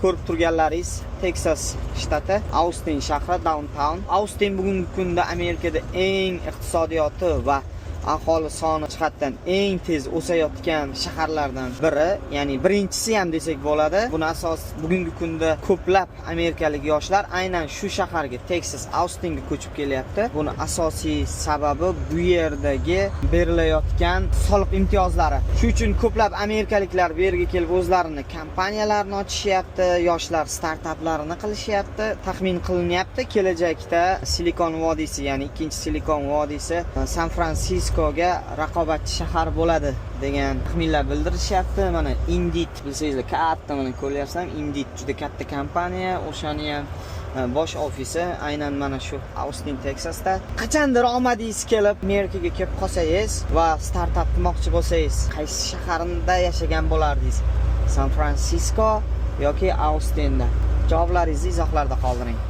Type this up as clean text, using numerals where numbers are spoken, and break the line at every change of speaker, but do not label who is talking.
Ko'rib turganlaringiz Texas shtati, Austin shahri, downtown. Austin bugungi kunda Amerikada eng iqtisodiyoti va aholi soni jihatdan eng tez o'sayotgan shaharlardan biri, ya'ni birinchisi ham desak bo'ladi. Buni asos bugungi kunda ko'plab amerikalik yoshlar aynan shu shaharga, Texas, Austinga ko'chib kelyapti. Buni asosiy sababi bu yerdagi berilayotgan soliq imtiyozlari. Shu uchun ko'plab amerikaliklar bu yerga kelib o'zlarini kompaniyalarini ochishyapti, yoshlar startaplarini qilishyapti. Taxmin qilinyapti, kelajakda Silikon vodiysi, ya'ni ikkinchi Silikon vodiysi San Fransiskoga raqobatchi shahar bo'ladi degan taxminlar bildirishyapti. Mana Indeed, bilsangizlar, katta, mana ko'ryapsizlar, Indeed juda katta kompaniya, o'shani ham bosh ofisi aynan mana shu Austin, Texasda. Qachandir omadingiz kelib Amerikaga kelib qolsangiz va startap qilmoqchi bo'lsangiz, qaysi shaharida yashagan bo'lardingiz? San Fransisko yoki Austinda? Javoblaringizni izohlarda qoldiring.